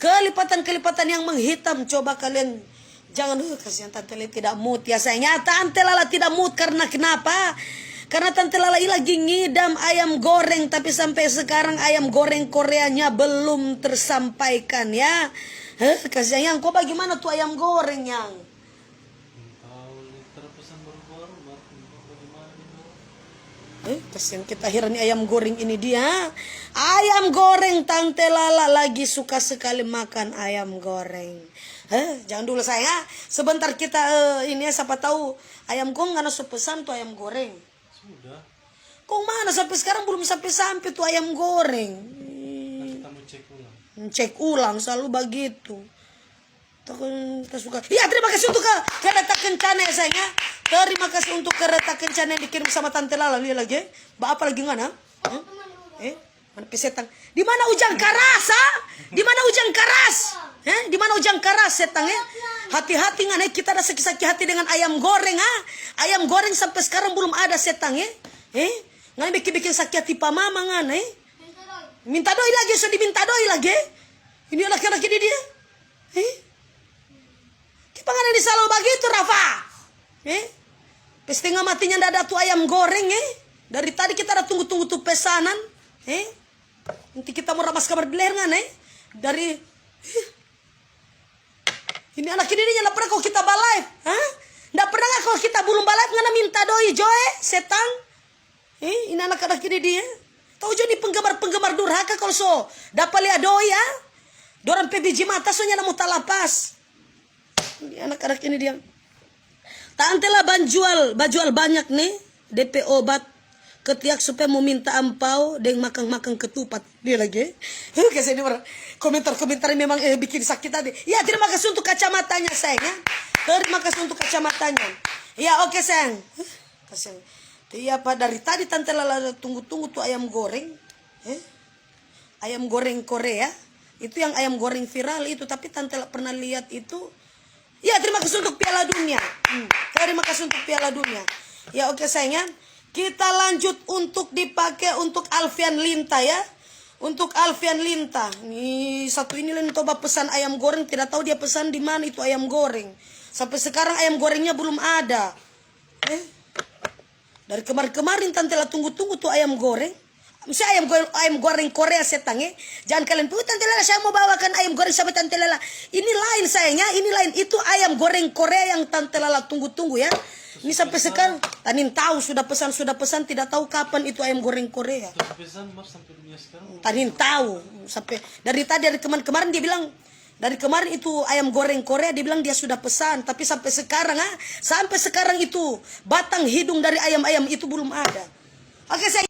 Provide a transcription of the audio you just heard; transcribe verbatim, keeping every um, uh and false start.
Kelipatan-kelipatan yang menghitam, coba kalian jangan, uh, kasihan Tante Lala tidak mood ya sayangnya. Tante Lala tidak mood karena kenapa? Karena Tante Lala ini lagi ngidam ayam goreng, tapi sampai sekarang ayam goreng Koreanya belum tersampaikan ya. Huh, kasihan yang, kok bagaimana tuh ayam goreng yang? Tahu, terpesan baru-baru, baru bagaimana ini? Eh, kasihan kita heran nih ayam goreng ini dia. Ayam goreng Tante Lala lagi suka sekali makan ayam goreng. Eh, jangan dulu sayang, ah. Sebentar kita, eh, ini ya, siapa tahu ayam kong ngana so pesan tuh ayam goreng. Sudah. Kong mana sampai sekarang belum sampai-sampai tuh ayam goreng. Nanti kita mau cek ulang. Cek ulang selalu begitu. Takun, tak suka. Ya, terima kasih untuk ke, kereta kencana ya sayang ya. Terima kasih untuk kereta kencana yang dikirim sama Tante Lala. Lia lagi, eh. Ba apa lagi ngana? Hmm? Eh, mana pe setang? Di mana Ujang Karas, ah? Di mana Ujang Karas? Eh, di mana Ujang Karas, setang, eh? Hati-hati ngana, eh, kita ada saki-saki hati dengan ayam goreng, ah. Ayam goreng sampai sekarang belum ada, setang, eh. Eh, ngana bikin-bikin saki hati pa mama ngana, eh. Minta doi lagi, so diminta doi lagi, eh. Ini anak-anak ini dia. Eh? Kiapa ngana ini selalu bagitu, Rafa? Eh? Pe stenga mati nyanda ada tu ayam goreng, eh? Dari tadi kita ada tunggu-tunggu tu pesanan, eh? Nanti kita mo ramas kabar di leher ngana, eh? Dari, eh? Ini anak ini nyanda pernah kong kita ba live, ha? Nda pernah kong kita bulung ba live ngana minta doi jo, eh? Setang. Eh, ini anak-anak ini dia. Tau jo ni penggemar-penggemar durhaka kalu so dapa lia doi, ya. Dorang pe biji mata so nyanda mo talapas. Ini anak-anak ini dia. Tante Lala bajual, bajual banyak ni depe obat ketiak supaya mo minta ampau deng makang-makang ketupat. Dia lagi, eh. Huh, kasihan dia orang. Komentar-komentar memang, eh, bikin sakit hati. Ya, terima kasih untuk kacamatanya, sayang, ya. Terima kasih untuk kacamatanya. Ya, oke, sayang. Huh, kasihan. Iya, apa dari tadi Tante Lala tunggu-tunggu tu ayam goreng, eh? Ayam goreng Korea, itu yang ayam goreng viral itu, tapi Tante la pernah lihat itu. Ya, terima kasih untuk Piala Dunia. Hmm, terima kasih untuk Piala Dunia. Ya, oke, sayang, ya. Kita lanjut untuk dipake untuk Alfian Linta, ya. Untuk Alfian Linta. Nih, satu ini Linta ba pesan ayam goreng, tidak tahu dia pesan di mana itu ayam goreng. Sampai sekarang ayam gorengnya belum ada. Eh? Dari kemarin-kemarin Tante la tunggu-tunggu tu ayam goreng. Mesti ayam goreng, ayam goreng Korea setang, eh. Jangan kalian, "Puh, Tante Lala, saya mau bawakan ayam goreng sama Tante Lala." Ini lain sayangnya, ini lain. Itu ayam goreng Korea yang Tante Lala tunggu-tunggu, ya. Ini sampai sekarang, tanin tahu sudah pesan, sudah pesan, tidak tahu kapan itu ayam goreng Korea. Terus pesan, Mar, sampai dunia sekarang. Tanin tahu, sampai dari tadi, dari kemarin-kemarin dia bilang, dari kemarin itu ayam goreng Korea, dia bilang dia sudah pesan, tapi sampai sekarang, ah, sampai sekarang itu batang hidung dari ayam-ayam itu belum ada. Oke, saya